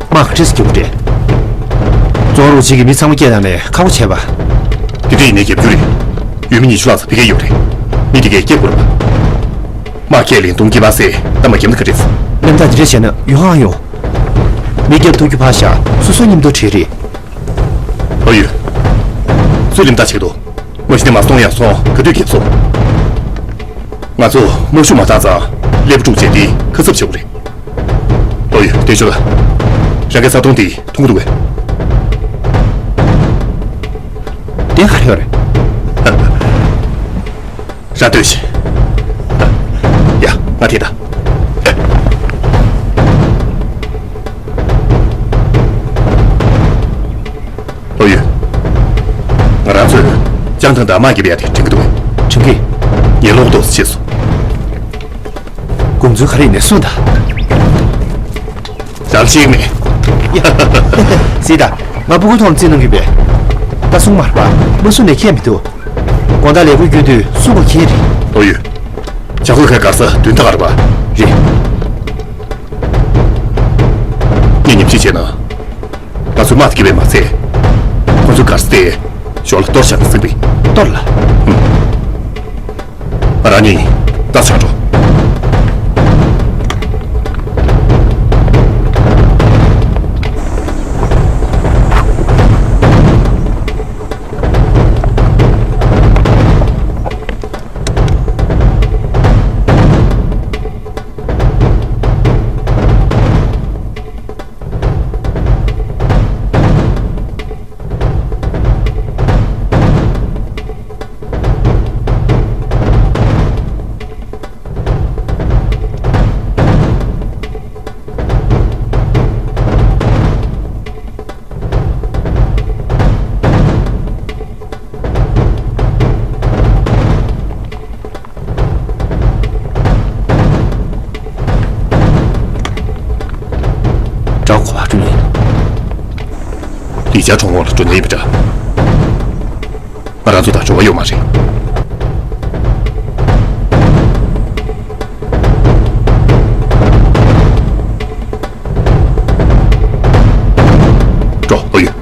དམག་ག་འདྲས་སེ་རྒྱག་དགོས་རེད། རྫོང་རོགས་གཅིག་གི་མི་ཚང་མ་སྐད་བཏང་ནས་ཁག་པོ་བྱས་པ། དེ་འདྲ་ཡིན་ནའི་རྒྱབ་སྐྱོར་རེད། ཡུལ་མི་ཉི་ཤུ་ལྷག་ཙམ་ཕ་གིར་ཡོད་རེད། མི་དེ་གས་སྐད་དགོས་རེད་པ། དམག་ཁས་ལེན་གཏོང་གི་མ་ཟད་གཏམ་པ་བརྒྱབ་ན་ག་འདྲས། གནས་སྟངས་འདི་འདྲ་བྱས་ན་ཡོང་ཨང་ཡོང་། མི་རྒྱབ་ཐུབ་རྒྱུ་ཕར་བཞག། སོ་སོའི་མཉམ་དུ་བྲེལ་རེད། ཨོ་ཡོད། ཚུར་རིམ་ཐག་ཆད་འདུག། མ་གཞི་ནས་མ་སོང་ཡང་སོང་། ག་དུས་འགྱེལ་སོང་། ང་ཚོ་དམག་ཤུགས་མ་བཏང་ཙང་སླེབས་དཀྲུག་བྱས་ཏེ་ཁ་གསབ་བྱེད་དགོས་རེད། ཨོ་ཡོད། བསྟན་ཆོས་ལགས། རང་གིས་ས་དོང་དེ་མཐོང་གི་འདུག་གས། དེ་ག་རེ་ཡོད་རེད། རང་ལྟོས་ཤིག། ཡ། ང་དེ་ད། ཨོ་ཡོད། ང་རང་ཚོས་ལྕང་ཐང་དང་དམག་རྒྱབ་ཡ་དེ་དྲན་གྱི་འདུག་གས། དྲན་གྱི། ངས་བློ་ཁོག་ཏོག་ཙམ་ཆེ་སོང་། དགོངས་ཚུལ་ག་རེ་ཡིན་ནའི་གསུངས་དང་། རང་ཤེས་མེད། སྲིད་ད། ང་སྤུ་གུ་ཐོག་ལ་རྩིས་གནང་གི་ཡོད་པས། ད་གསུང་མ་རེད་པ། མ་གསུང་ནས་ཁྱད་མི་འདུག། དགོང་དག་ལས་ཁུར་བསྐྱོན་དུས་གསུང་དགོས་ཁྱད་རེད། ཨོ་ཡོད། བྱ་རྒོད་ཁའི་སྒར་ས་བདུན་ཐག་རེད་པ། རེད། ངས་ཉམས་ཞིབ་བྱས་ན། ང་ཚོའི་དམག་དེ་གས་པས་མ་ཚད། ཁོ་ཚོའི་སྒར་ས་དེ་ཞོར་ལ་གཏོར་བཞག་ན་བསམ་པས། གཏོར་ལ། ཧུམ། ང་རང་གཉིས་རྟ་ཆག་འགྲོ། ཀྲའོ་ཁོ་པ་འགྲོ་ཡིན། ལི་ཅཱ་གྲོང་ཁོངས་ལ་འགྲོ་མཁན་ཡིན་པ་འདྲ། ང་རང་ཚོ་དང་འབྲེལ་བ་ཡོད་མ་རེད། འགྲོ། ཨོ་ཡོད།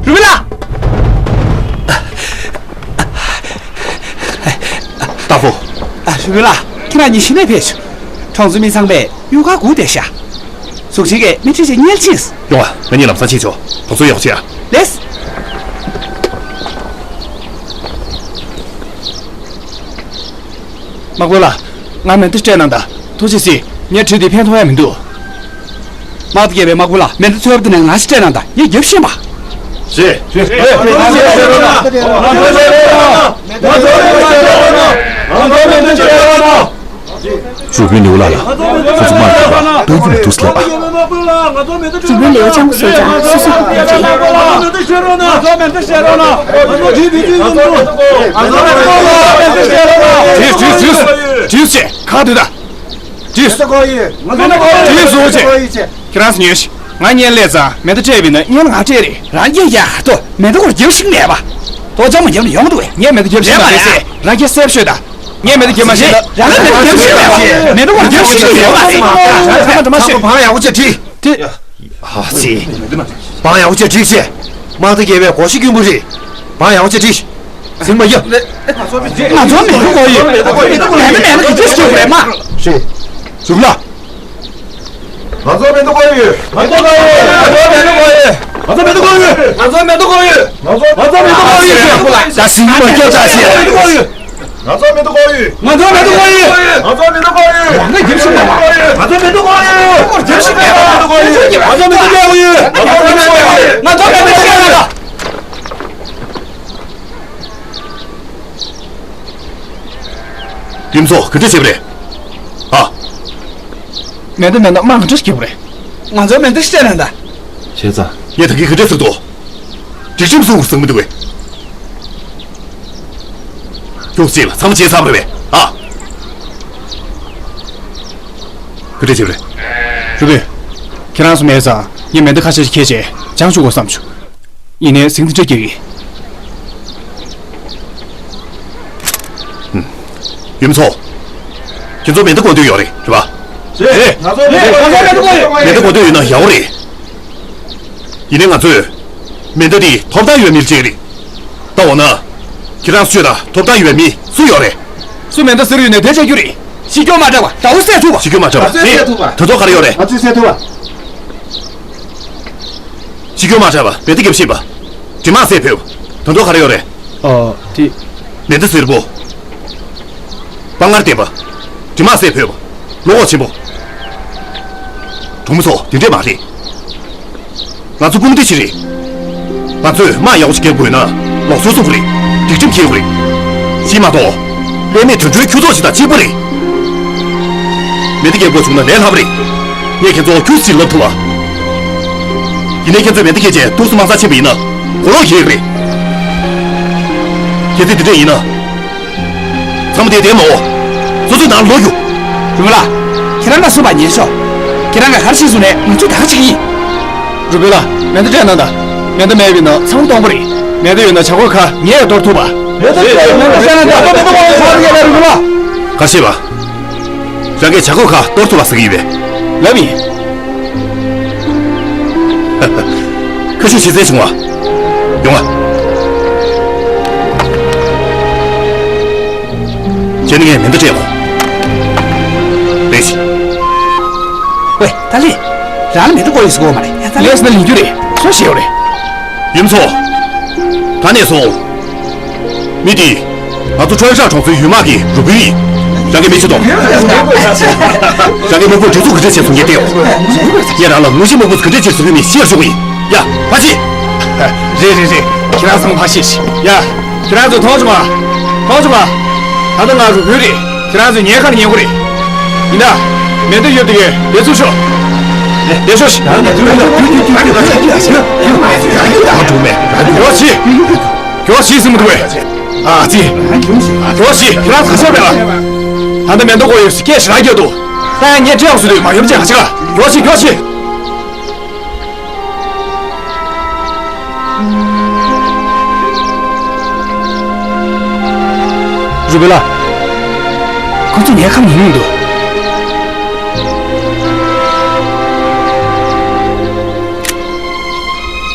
རུ་མི་ལགས། ཏ་ཧྥོ། ཨ། རུ་མི་ལགས། ཁྱེད་རང་གཉིས་གཞི་ནས་ཕེབས་ཤོག། གྲོང་ཚོའི་མི་ཚང་མས་གཡུག་ཁ་སྒུག་བསྡད་ཤག། གཟུགས་ཅན་གྱིས་མི་ཁྲིད་བྱས་གཉེར་ཕྱིན། ཡོང་ཨ། ང་གཉིས་ལམ་སང་ཕྱིན་ཆོག། གྲོང་ཚོར་ཡོང་ཤིག་ཨ། ལེགས། དམག་དཔོན་ལགས། ང་མེ་མདའ་སྤྲད་གནང་དང་། ཐུགས་རྗེ་གཟིགས། ངས་ཁྲིད་དེ་ཕན་ཐོགས་ཡ་མི་འདུག། དམག་སྡེ་བརྒྱད་པའི་དམག་དཔོན་ལགས། མེ་མདའ་ཚོའི་ཕབ་དེ་ནས་ང་ཞིག་སྤྲད་གནང་དང་། ངས་རྒྱབ་ཤེས་པ། རེད། རེད། རེད། ཞུ་བོའི་ལེའུ་ལགས་ལ་ཁོ་ཚོ་དམག་རྒྱག་པ་ལྟ་རྒྱུ་མི་འདུག་ཟེར་ལབ་པ། ཞུ་བོའི་ལེའུ་ཅང་གོ་སོང་ཙང་སོ་སོ་ཧ་གོ་གི་རེད། དྲིས་དྲིས་དྲིས་དྲིས་ཅེས་ཁ་བསྡུས་ད། དྲིས། དྲིས་སོང་ཅེས། ཁྱེད་རང་ཚོ་ཉོན་ཞིག། ང་གཉེན་སླེབས་ཙང་མེ་མདའ་སྤྲད་པ་ཡིན་ན་གཉེན་ང་སྤྲད་རེད། རང་གཉེན་ཡག་ཏོ་མེ་མདའ་སྐོར་རྒྱབ་ཤིག་མེད་པ། ཐོག་ཅང་མ་རྒྱབ་ན་ཡོང་འདུག་བས། ངས་མེ་མདའ་རྒྱབ་ཤིག་མ་རེད་ཟེར། རང་གཉེན་གསལ་ཤོད་ད། ངས་མེ་མདའ་རྒྱབ་མ་ཤེས་ད། རང་གཉེན་མེ་མདའ་རྒྱབ་ཤིག་མེད་པ། མེ་མདའ་སྐོར་རྒྱབ་ཤིག་མེད་པ་རེད། ཚང་མ་ཚང་མ་བང་ཡག་པོ་བྱས་དྲིས། དེ། ཨ་ཙི། བང་ཡག་པོ་བྱས་དྲིས་ཤིག། དམག་སྡེ་བརྒྱད་པའི་གོ་ཤི་རྒྱུན་པོ་རེད། བང་ཡག་པོ་བྱས་དྲིས་ཤིག། ཟིང་མ་ཡ། ང་ཚོ་མེ་མདའ་དགོས་ཡོད། མེ་མདའ་མེད་ན་ག་འདྲ་བྱེད་དགོས་རེད་མ། རེད། ཟུར་ལ། ང་ཚོ་མེ་མདའ་དགོས་ཡོད། མེ་མདའ་དགོས་ཡོད། ང་ཚོ་མེ་མདའ་དགོས་ཡོད། ང་ཚོ་མེ་མདའ་དགོས་ཡོད། ང་ཚོ་མེ་མདའ་དགོས་ཡོད། ད་ཟིང་མ་སྐྱོ་ད་ཟེར། མེ་མདའ་དགོས་ཡོད། ང་ཚོ་མེ་མདའ་དགོས་ཡོད། ང་ཚོ་མེ་མདའ་དགོས་ཡོད། ང་ཚོ་མེ་མདའ་དགོས་ཡོད། ང་ཚོ་མེ་མདའ་དགོས་ཡོད། ང་ཚོ་མེ་མདའ་དགོས་ཡོད། ང་ཚོ་མེ་མདའ་དགོས་ཡོད། ང་ཚོ་མེ་མདའ་དགོས་ཡོད། ཡུམ་ཚོ་ག་འདྲ་བྱེད་པ་རེད། ཨ། མེ་མདའ་མེད་ན་དམག་ག་འདྲ་རྒྱག་པ་རེད། ང་ཚོ་མེ་མདའ་སྤྲད་ན་ད། བྱས་ཙང་། ངས་ད་གིན་ག་འདྲ་ཟེར་འདུག། སྒྲིག་ཁྲིམས་སྲུང་དགོས་ཟེར་གྱི་མི་འདུག་གས། ཁྱོད་ཚོས་ལ་ཚང་མ་བྱས་ཚར་བ་རེད་པས། ཨ། ག་འདྲ་བྱེད་པ་རེད། རུ་པིན། ཁྱེད་རང་ཚོ་མེད་ཙང་ངས་མེ་མདའ་ཁ་ཤས་ཤིག་འཁྱེར་བྱས་སྦྱངས་བཅུག་དགོས་བསམ་བྱུང་། ཡིན་ནའི་ཟིང་འདི་འདྲ་རྒྱག་གི། ཡུམ་ཚོ། ཁྱེད་ཚོ་མེ་མདའ་གོན་འདོད་ཡོད་རེད། རེད་པ། རེད། ང་ཚོ་མེ་མདའ་གོན་འདོད་ཡོད་ན་ཡག་པོ་རེད། ཡིན་ནའི་ང་ཚོས་མེ་མདའ་འདི་ཐོབ་ཐང་ཡོད་མིར་བྱེད་ཀྱི་རེད། ད་འོ་ན། ཁྱེད་རང་ཚོ་ཤོད་དང་། ཐོབ་ཐང་ཡོད་མི་སུ་ཡོད་རེད། སུ་མེ་མདའ་ཟེར་ཡོད་ནའི་དེ་བྱ་རྒྱུ་རེད། ཤི་སྐྱོ་མ་སྐྲག་པ་དགྲ་བོ་བསད་ཐུབ་པ། ཤི་སྐྱོ་མ་སྐྲག་པ་བསད་ཐུབ་པ། ད་ཐོག་ག་རེ་ཡོད་རེད། ང་ཚོས་བསད་ཐུབ་པ། ཤི་སྐྱོ་མ་སྐྲག་པ་མེ་མདའ་རྒྱབ་ཤེས་པ། དྲི་མ་བསད་ཕོད་པ། ད་ཐོག་ག་རེ་ཡོད་རེད། ཨོ། དེ། མེ་མདའ་སེར་པོ། དཔའ་ངར་ལྡན་པ། དྲི་མ་བསད་ཕོད་པ། བློ་ཁོག་ཆེན་པོ། གྲོགས་མོ་ཚོ་དེ་འདྲས་མ་རེད། ང་ཚོ་དཔུང་སྡེ་ཞིག་རེད། ང་ཚོས་དམག་ཡག་པོ་ཞིག་རྒྱག་དགོས་ན་ལོག་སྲོལ་སྲུང་དགོས་རེད། སྒྲིག་ཁྲིམས་འཁྱེར་དགོས་རེད། ཤེས་མ་གཏོགས། དཔེ་མེད་དུད་འགྲོའི་ཁྱུ་ཚོགས་ཤིག་དང་གཅིག་པ་རེད། མེ་མདའ་རྒྱག་དགོས་བྱུང་ན་ལས་སླ་པོ་རེད། ངས་ཁྱེད་ཚོ་ཁྱུ་གཅིག་ལབ་ཐུབ་པ། ཡིན་ནའི་ཁྱེད་ཚོས་མེ་མདའ་འཁྱེར་བྱས་འདུག་སེ་དམག་སར་ཕྱིན་པ་ཡིན་ན་གོ་ལོག་ཁེལ་གི་རེད། གལ་སྲིད་དེ་འདྲས་ཡིན་ན། ཚང་མ་དེ་བསྡད་མ་འོ། སོ་སོའི་ནང་ལོག་རྒྱུགས། རུ་པིན་ལགས། ཁྱེད་རང་ལ་སུ་བ་ཉན་ཤོག་ཁྱེད་རང་ག་གར་ཤི་སོང་ནས་ང་ཚོ་ད་ག་ཅིག་ཡིན། རུ་པིན་ལགས། མེ་མདའ་སྤྲད་གནང་དང་། མེ་མདའ་མེད་པ་ཡིན་ན་ཚང་མ་སྟོང་པ་རེད། མེ་མདའ་ཡོད་ན་བྱ་རྒོད་ཁ་ངས་ཡང་གཏོར་ཐུབ་པ། མེ་མདའ་སྤྲད་མེ་མདའ་སྤྲད་གནང་དང་། མེ་མདའ་གཏོར་ཐུབ་པ་ཟེར་གི་རེད། རུ་པིན་ལགས། ག་རེ་བྱས་པ། རང་གིས་བྱ་རྒོད་ཁ་གཏོར་ཐུབ་པ་ཟེར་གི་ཡོད་པས། ལབ་ཡིན། ཁ་ཤུགས་ཆེ་ཚད་བྱུང་བ། ཡོང་བ། ཁྱེད་ནི་ངས་མེ་མདའ་སྤྲད་དགོས། ལེགས་ཤིག་ཝེ། ཏཱ་ལི། རང་ལ་མེ་མདའ་བཀོག་ཡོད་ཟེར་གོ་མ་རེད། ལེགས་ན་ལེན་རྒྱུ་རེད། སུས་ཤེས་ཡོད་རེད། ཡུམ་ཚོ། ད་ནས་བཟུང་། མི་འདི། ང་ཚོ་ཁྲོན་ཧྲ་གྲོང་ཚོའི་ཡུལ་དམག་གི་རུ་དཔོན་ཡིན། རང་གིས་མི་ཤི་གཏོང་། རང་གིས་དམག་དཔུང་སྒྲིག་འཛུགས་ག་འདྲས་བྱས་སོང་ངས་བལྟས་ཡོང་། ངས་རང་ལ་དངོས་གཞིའི་དམག་དཔུང་ག་འདྲས་བྱས་ཟེར་གྱི་མིན་ཤེས་ཆོག་གི་ཡིན། ཡ། ཕར་ཕྱིན། རེད་རེད་རེད། ཁྱེད་རང་ཚང་མ་ཕར་ཕྱིན་ཤིག་ཡ། ཁྱེད་རང་ཚོ་མཐོང་བྱུང་ང་། མཐོང་བྱུང་ང་། ད་ལྟ་ང་རུ་དཔོན་རེད། ཁྱེད་རང་ཚོས་ངའི་ཁ་ལ་ཉན་དགོས་རེད། ཡིན་ད། མེ་མདའ་ཡོད་དེ་གས་འདི་ཚུར་ཤོག་འདི་ཤོག་ཤིག་ཡོ་ཆི། ཡོ་ཆི་ཟིན་མི་འདུག་གས། ཨ་ཙི། ཡོ་ཆི། ཁྱེད་རང་ཚ་ཤོག་མེད་ལ། ད་ལྟ་མེ་མདའ་བཀོག་ཡོད་ཟེར་སྐད་ཞེ་དྲག་རྒྱག་འདུག་ད་ཡང་ངས་སྤྲད་ཡོང་ཟེར་དུས་མ་ཡོང་བྱས་ག་ཅི་ག་ཡོ་ཆི། ཡོ་ཆི། རུ་པིན་ལགས། ཁོ་ཚོ་ངའི་ཁ་ལ་ཉན་མི་འདུག་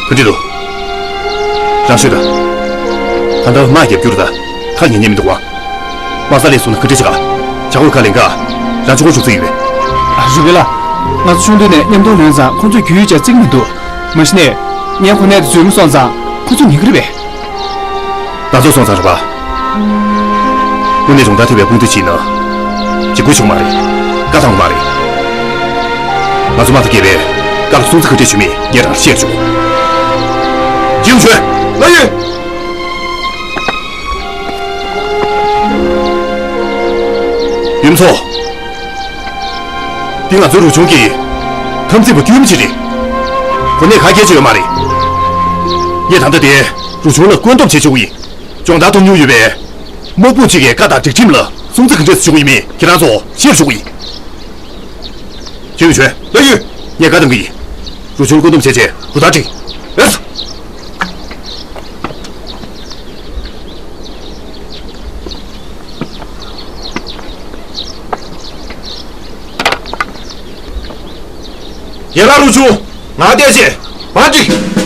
ག་འདྲ་འདུག་རང་ཤོད་དང་། ད་ལྟ་དམག་རྒྱབ་སྐྱོར་དང་ཁ་ལ་ཉན་མཁན་མི་འདུག་བ། དམག་ས་ལས་སོང་ན་ག་འདྲ་བྱེད་ག་བྱ་རྒོད་ཁ་ལེན་ག་རང་ཆུང་ཆུང་ཚུགས་ཡིན་པས། ཨ། རུ་པིན་ལགས། ང་ཚོ་ཆུང་དུས་ནས་མཉམ་དུ་ལོན་ཙང་ཁོ་ཚོས་རྒྱུས་ཡོད་ཅེས་བརྩི་གི་མི་འདུག་མ་གཞི་ནས། ངས་ཁོ་ནའི་དུས་ཚོད་མི་སོང་ཙང་ཁོ་ཚོས་ཉན་གི་རེད་པས། ང་ཚོ་སོང་ཙང་རེད་པ། དངོས་གནས་རུང་ཐང་ཐེ་བའི་དཔུང་སྡེ་ཅིག་ན། འཇིགས་སྐུལ་བྱུང་མ་རེད། བཀའ་བཏང་མ་རེད། ང་ཚོ་དམག་དང་བརྒྱད་པས་བཀའ་ལ་སྲུང་བརྩི་ག་འདྲས་ཞུ་མིན་ངས་རང་ལ་བཤད་ཆོག་ཅི་ཡོང་ཆོས། ལགས་ཡོད། ཡུམ་ཚོ། འདི་ང་ཚོའི་རུ་ཆུང་གི་འཐབ་འཛིང་པ་དཀྱུས་མ་ཅིག་རེད། གོ་གནས་ག་གེ་ཅིག་ཡོད་མ་རེད། ངས་ད་ལྟ་དེ་རུ་ཆུང་ལ་བཀོད་འདོམས་བྱེད་ཆོག་གི་ཡིན། སྦྱོང་བརྡར་ཐོབ་མྱོང་ཡོད་པའི་དམག་དཔུང་གཅིག་གི་བཀའ་དང་སྒྲིག་ཁྲིམས་ལ་སྲུང་བརྩི་ག་འདྲས་ཞུ་གི་ཡིན་མིན་ཁྱེད་རང་ཚོ་ཤེས་ཆོག་གི་ཡིན། ཁྱེད་ཡོང་ཆོས། ལགས་ཡོད། ངས་བཀའ་གཏོང་གི་ཡིན། རུ་ཆུང་བཀོད་འདོམས་བྱས་རྗེས་རུ་སྟར་སྒྲིག་ཨེ། ཡ་ལ་རུ་ཆུང་། ང་བལྟས་རྗེས་མར་སྒྲིག